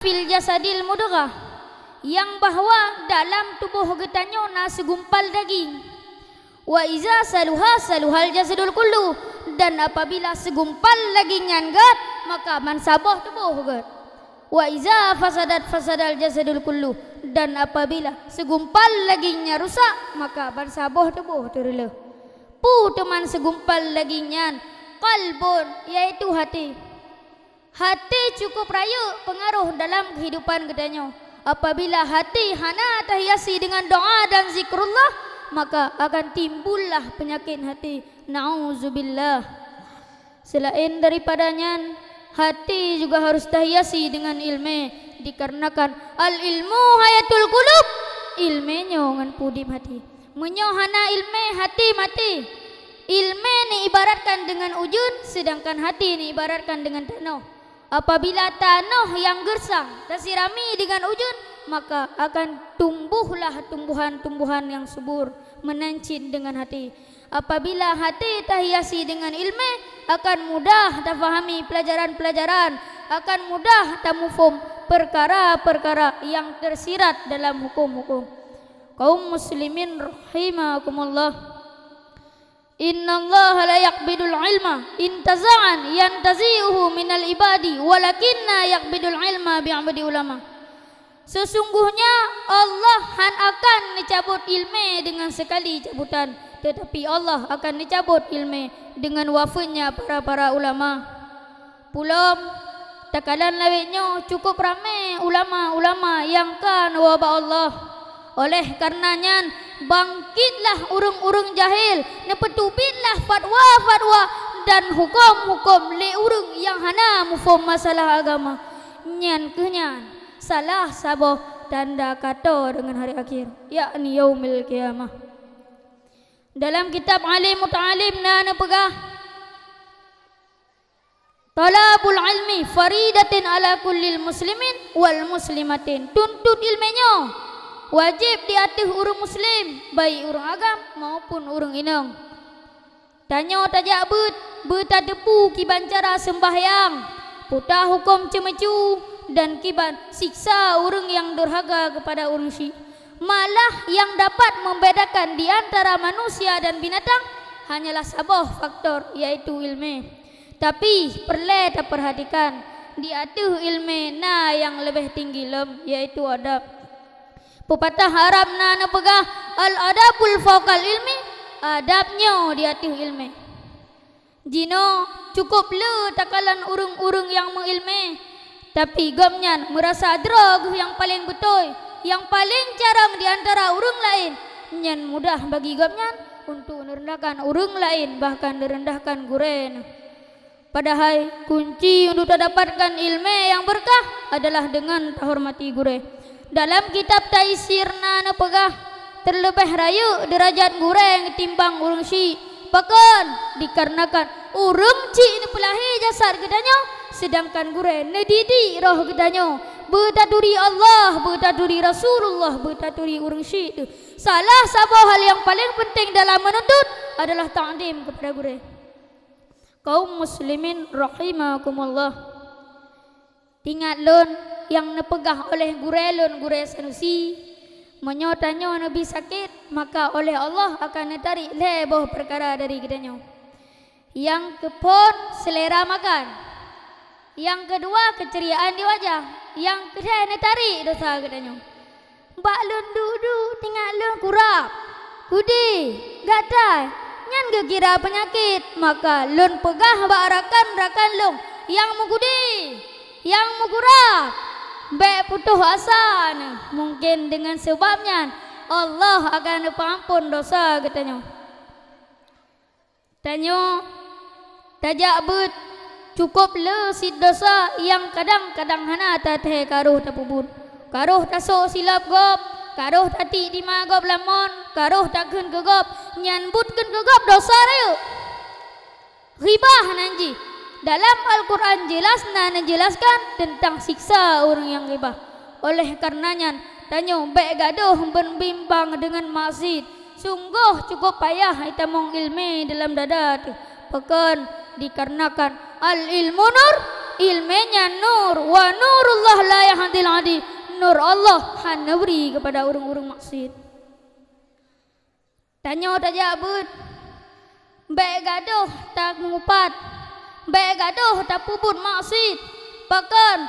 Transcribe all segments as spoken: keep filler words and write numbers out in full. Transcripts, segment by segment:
Fil jasadil mudghah, nyang bahwa dalam tuboh geutanyoe na seugumpal daging. Wa iza saluha saluhal jasadul kullu, dan apabila seugumpal daging nyan gét, maka bansaboh tuboh gét. Wa iza fasadat fasadal jasadul kullu, dan apabila seugumpal daging nyan rusak, maka bansaboh tuboh teureuleuh. Peue teuma seugumpal daging nyan? Qalbun, yaitu hati. Hati cukup rayeuk peungaroh dalam keuhidupan geutanyoe. Apabila hati hana tahiasi deungon doa dan zikrullah, maka akan timbullah peunyakét hati. Nauzubillah. Seulaén daripada nyan, hati juga harus tahiasi deungon iéleumé, dikarenakan al-ilmu hayatul qulub, iéleumé nyoe ngon peudeb hati. Meunyoe hana iéleumé, hati maté. Iéleumé neuibaratkan deungon ujeuen, seudangkan hati neuibaratkan deungon tanoh. Apabila tanoh nyang geusang tasirami deungon ujeuen, maka akan tumbuhlah tumbuhan-tumbuhan nyang subur, meunan cit deungon hati. Apabila hati tahiasi deungon iéleumé, akan mudah tafahami peulajaran-peulajaran, akan mudah tamuphom peukara-peukara nyang teusirat dalam huköm-huköm. Kaum muslimin rahimakumullah. Innallaha la yaqbidul ilma intiza'an yantazi'uhu minal ibadi, walakinna yaqbidul ilma bi'aqdi ulama. Sesungguhnya Allah han akan neucabot iéleumé deungon seukali cabutan, teutapi Allah akan neucabot iéleumé deungon wafeuetnya para-para ulama. Pulom, takalon lawét nyoe cukup ramé ulama-ulama nyang ka neuwoe bak Allah. Oleh kareuna nyan, bangkitlah ureuëng-ureuëng jahil, neupeuteubietlah fatwa-fatwa dan huköm-huköm lé ureuëng nyang hana muphom masalah agama. Nyan kheueh nyan salah saboh tanda kato deungon hari akhé, yakni yaumil qiyamah. Dalam kitab Alim Muta'alim na neupeugah, "Thalabul ilmi faridatun ala kullil muslimin wal muslimatin." Tuntut iéleumé nyoe wajéb di ateueh ureuëng muslim, baik ureuëng agam maupun ureuëng inong. Tanyoe tajak beuet, beutateupeue kiban cara seumbahyang, peue huköm ceumeucue, dan kiban siksa ureuëng nyang durhaka keupada ureuëng syik. Malah nyang dapat membedakan di antara manusia dan binatang hanyalah saboh faktor, yaitu iéleumé. Tapi, peureulée tapeurhatikan, di ateueh iéleumé na nyang leubeh tinggi lom, yaitu adab. Peupatah Arab na neupeugah, "Al-adabul fauqal ilmi", adab nyoe di ateueh iéleumé. Jinoe cukup le takalon ureuëng-ureuëng nyang meuiéleumé, tapi gobnyan meurasa droe geuh nyang paleng beutôi, nyang paleng carông di antara ureuëng laén. Nyan mudah bagi gobnyan untuk neurendahkan ureuëng laén, bahkan neurendahkan gurée neuh. Padahai kunci untuk tadapatkan iéleumé nyang beureukat adalah deungon tahormati gurée. Dalam kitab Taisir na neupeugah, "Teuleubeh rayeuk deurajat gurée geutimbang ureuëng syik." Pakon? Dikarenakan ureuëng syik neupeulahé jasad geutanyoe, seudangkan gurée neudidik roh geutanyoe. Beutaturi Allah, beutaturi Rasulullah, beutaturi ureuëng syik teuh. Salah saboh hal nyang paleng peunteng dalam meununtut adalah takdim keupada gurée. Kaum muslimin rahimakumullah. Ingat lôn nyang neupeugah oleh gurée lôn, Gurée Sanusi, meunyoe tanyoe neubi sakét, maka oleh Allah akan neutarék lhée boh peukara dari geutanyoe. Nyang keuphon, seulera makan. Nyang keudua, keuceuriaan di wajah. Nyang keulhée, neutarék desya geutanyoe. Bak lôn duek-duek, teungoh lôn kurab, kudée, gatai, nyan geukira peunyakét. Maka lôn peugah bak rakan-rakan lôn nyang meukudée, nyang meukurab, bék putôh asa neuh. Mungken deungon sabab nyan, Allah akan neupeuamphon desya geutanyoe. Tanyoe tajak beuet cukôp le cit desya nyang kadang-kadang hana tathée karoh tapeubuet. Karoh tasôk silop gob, karoh tatiek dima gob lam mon, karoh takheun keu gob, nyan buet kheun keu gob desya rayeuk. Ghibah nan jih. Dalam Al-Qur'an jeulaih na neujeulaihkan teuntang siksa ureuëng nyang ghibah. Oleh kareuna nyan, tanyoe bék gadôh beubimbang deungon maksiet. Sunggoh cukôp payah itamong iéleumé dalam dada teuh. Pakon? Dikarenakan al-ilmu nur, Ileumé nyan nur, wa nurullah la yahdil adi. Nur Allah hana bri keupada ureuëng-ureuëng maksiet. Tanyoe tajak beuet, bék gadôh tamupat, bék gadôh tapeubuet maksiet. Pakon?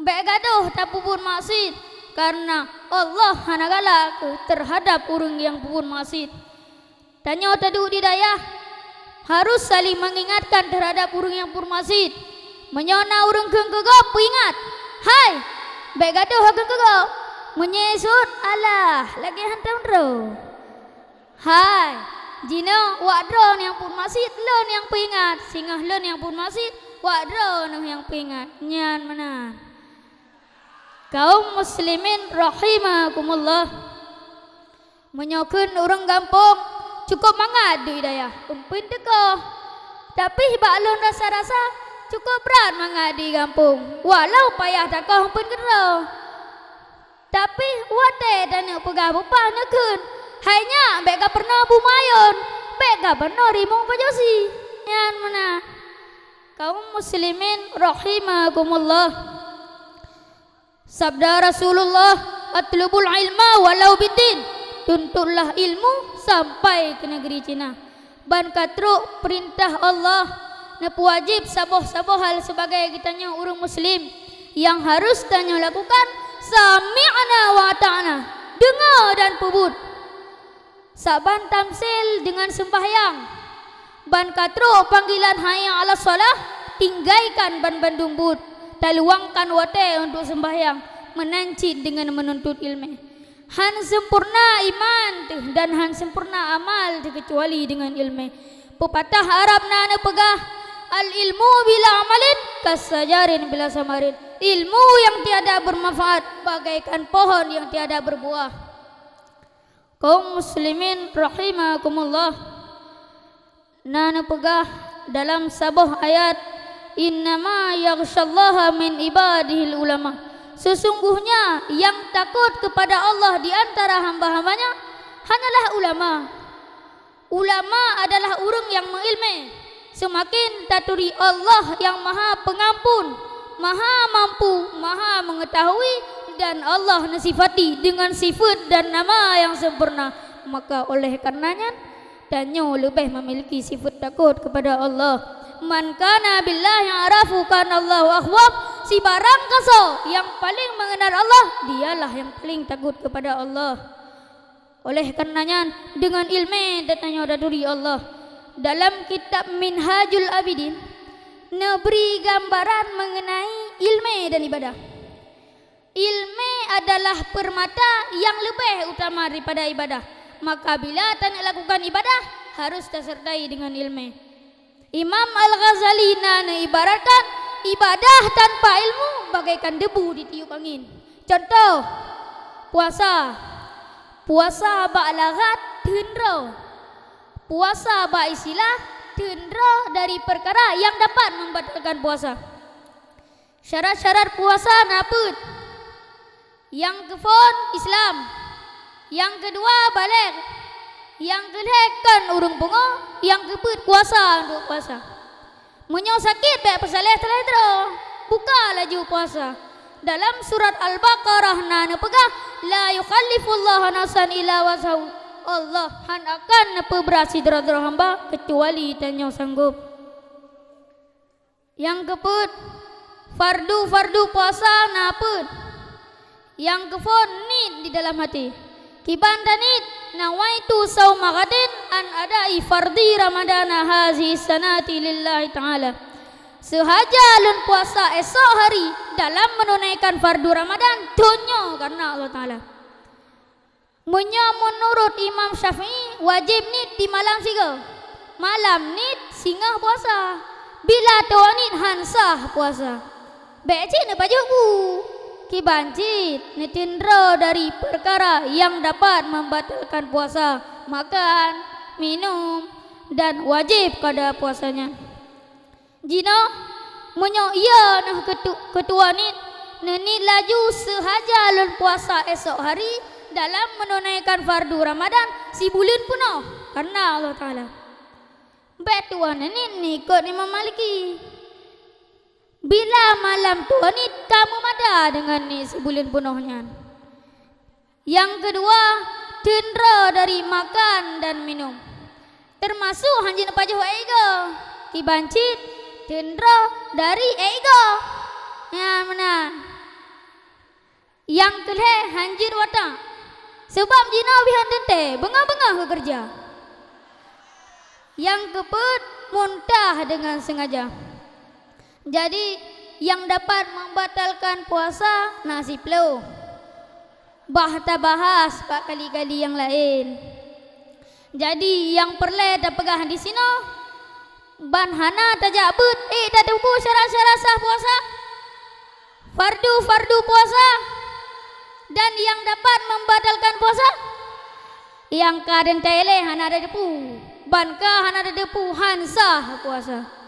Bék gadôh tapeubuet maksiet, kareuna Allah hana galak teuhadab ureuëng nyang peubuet maksiet. Tanyoe taduek di dayah, harôh saléng meungingatkan teuhadab ureuëng nyang peubuet maksiet. Meunyoe na ureuëng kheun keu gob, peuingat, "Hai, bék gadôh kheun keu gob." Meunyoe seuôt, "Alah, lagée hantom droe." Hai, jinoe wak droeneuh nyang peubuet maksiet, lôn nyang peuingat, singoh lôn nyang peubuet maksiet, wak droeneuh nyang peuingat. Nyan meunan. Kaum muslimin rahimakumullah. Meunyoe kheun ureuëng gampông, cukôp mangat di dayah, umpin teukoh. Tapi bak lôn rasa-rasa, cukôp brat mangat di gampông, walau payah takoh umpin keudroe. Tapi watée taneuk peugah bupah neukheun, "Hai nyak, bék ka peurunoe bumayôn, bék ka peurunoe rimueng pajosi." Nyan meunan. Kaum muslimin rahimakumullah. Sabda Rasulullah, "Atlubul ilma walau biddin." Tuntutlah ilmu sampai ke negeri Cina. Ban ka trok peurintah Allah, neupeuwajéb saboh-saboh hal sibagai geutanyoe ureuëng muslim nyang harôh tanyoe lakukan, sami'na wa ata'na, deungoe dan peubuet. Saban tamsil deungon seumbahyang, ban ka trok panggilan hayya 'alas shalah, tinggaikan banmandum buet, taluwangkan watée untuk seumbahyang, meunan cit deungon meununtut ileumé. Han sempurna iman teuh dan han sempurna amal teuh keucuali deungon ileumé. Peupatah Arab na neupeugah, "Al-ilmu bila amalin kasajarin bila samarin." Ilmu yang tiada bermanfaat bagaikan pohon yang tiada berbuah. Kaum muslimin rahimakumullah, na neupeugah dalam saboh ayat, "Innama yakhsyallaha min ibadihil ulama." Sesungguhnya yang takut kepada Allah di antara hamba-hambanya hanyalah ulama. Ulama adalah ureuëng nyang meuileumé. Seumaken taturi Allah nyang Maha Peungampun, Maha Mampu, Maha Meungeutahui, dan Allah neusifati deungon sifeuet dan nama nyang sempurna, maka oleh kareuna nyan, tanyoe leubeh memiliki sifeuet takot kepada Allah. "Man kana billahi a'rafu kana Allahu akhwaf." Sibarang kasoe nyang paléng meungeunal Allah, dialah nyang paléng takot kepada Allah. Oleh kareuna nyan, deungon ileumé tanyoe taturi Allah. Dalam kitab Minhajul Abidin, neubri gambaran meungeunai ileumé dan ibadah. Ileumé adalah peurmata nyang leubeh utama daripada ibadah. Maka, bila taneuk lakukan ibadah, harôh taseurtai deungon ileumé. Imam Al-Ghazali na neuibaratkan ibadah tanpa ilmu bagaikan debu ditiup angén. Cuntoh, puasa. Puasa bak laghat teunroe. Puasa bak istilah teunroe dari peukara nyang dapat membatalkan puasa. Syarat-syarat puasa na peuet. Nyang keuphôn Islam. Nyang keudua balék. Nyang keulhèe kon ureuëng pungo, nyang keupeuet kuasa untuk puasa. Meunyoe sakét bék peusaléh teulah droe, buka laju puasa. Dalam surat Al-Baqarah na neupeugah, "La yukallifullahu nafsan illa wus'aha." Allah hana akan neupeubeurat sidroe-droe hamba keucuali tanyoe sanggob. Nyang keupeuet, fardu-fardu puasa na peuet. Nyang keuphôn niet di dalam até. Kiban taniet, "Nawaitu shauma ghadin an ada'i fardhi Ramadana hazihi sanati lillahi ta'ala." Seuhaja lôn puasa esok hari dalam meununaikan fardu Ramadan donya kareuna Allah Ta'ala. Meunyoe meunurot Imam Syafi'i, wajéb niet di malam sigoe. Malam niet singoh puasa. Bila tuwoe niet han sah puasa. Bék cit neupajoh bu. Kiban cit neuteundroe dari peukara nyang dapat membatalkan puasa, makan, minum, dan wajéb kada puasa nyan. Jinoe, meunyoe iya neuh keutu-, keutuwoe niet, neuniet laju seuhaja lôn puasa esok hari dalam meununaikan fardu Ramadan sibuleuen peunoh kareuna Allah Ta'ala. Bék tuwoe neuniet neuikot Imam Maliki. Bila malam tuan nit ka meumada deungon nit sibuleuen peunoh nyan. Nyang keudua, teundroe dari makan dan minum. Teumasok hanjeuet pajoh ék igoe. Kiban cit, teundroe dari ék igoe. Nyan meunan. Nyang keu lhée hanjeuet watak, sabab jinoe pih han teuntée, beungoh-beungoh geukeureuja. Nyang keupeuet, muntah deungon seungaja. Jadi, nyang dapat membatalkan puasa na siplôh. Bah tabahas bak kali-kali nyang laén. Jadi, nyang peureulée tapeugah disinoe, ban hana tajak beuet, ék tateupeue syarat-syarat sah puasa, fardu-fardu puasa, dan nyang dapat membatalkan puasa. Nyang ka teuntée lé hana tateupeue, ban ka hana tateupeue han sah puasa.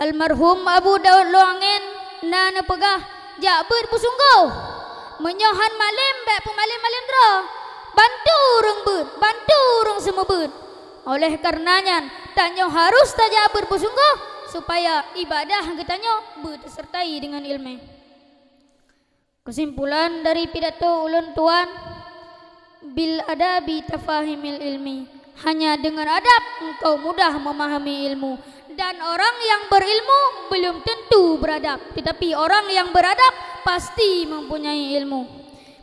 Almarhum Abu Daud Luangen na neupeugah, "Jak beuet beusunggoh. Meunyoe han malém, bék peumalém-malém droe. Bantu ureuëng beuet, bantu ureuëng seumeubeuet." Oleh kareuna nyan, tanyoe harôh tajak beuet beusunggoh, supaya ibadah geutanyoe beuteuseurtai deungon iéleumé. Keusimpulan dari pidato ulôn tuan, "Bil adabi tafahimil ilmi." Hanya dengan adab engkau mudah memahami ilmu. Dan orang yang berilmu belum tentu beradab, tetapi orang yang beradab pasti mempunyai ilmu.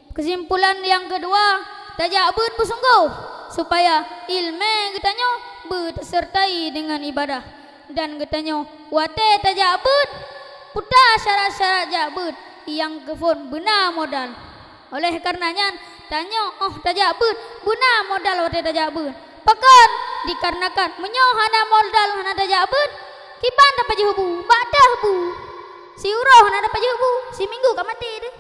Keusimpulan nyang keudua, tajak beuet beusunggoh, supaya iéleumé geutanyoe beuteuseurtai deungon ibadah. Dan geutanyoe watée tajak beuet, peue syarat-syarat jak beuet nyang keuphon beuna modal. Oleh kareuna nyan, tanyoe óh tajak beuet, beuna modal watée tajak beuet. Pakon? Dikarenakan meunyoe hana modal hana tajak beuet, kiban tapajoh bu, bak deuh bu. Siuroe hana tapajoh bu, siminggu ka maté deuh.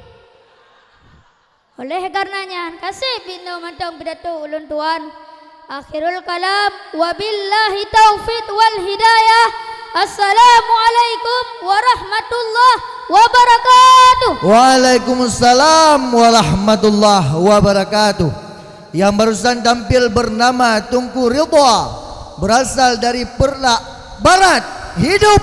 Oleh kareuna nyan, ka seb binoe mantong pidato ulôn tuan. Akhirul kalam, wabillahi taufiq wal hidayah. Assalamualaikum warahmatullahi wabarakatuh. Waalaikumsalam warahmatullahi wabarakatuh. Yang barusan tampil bernama Teungku Ridha, berasal dari Peureulak Barat. Hidup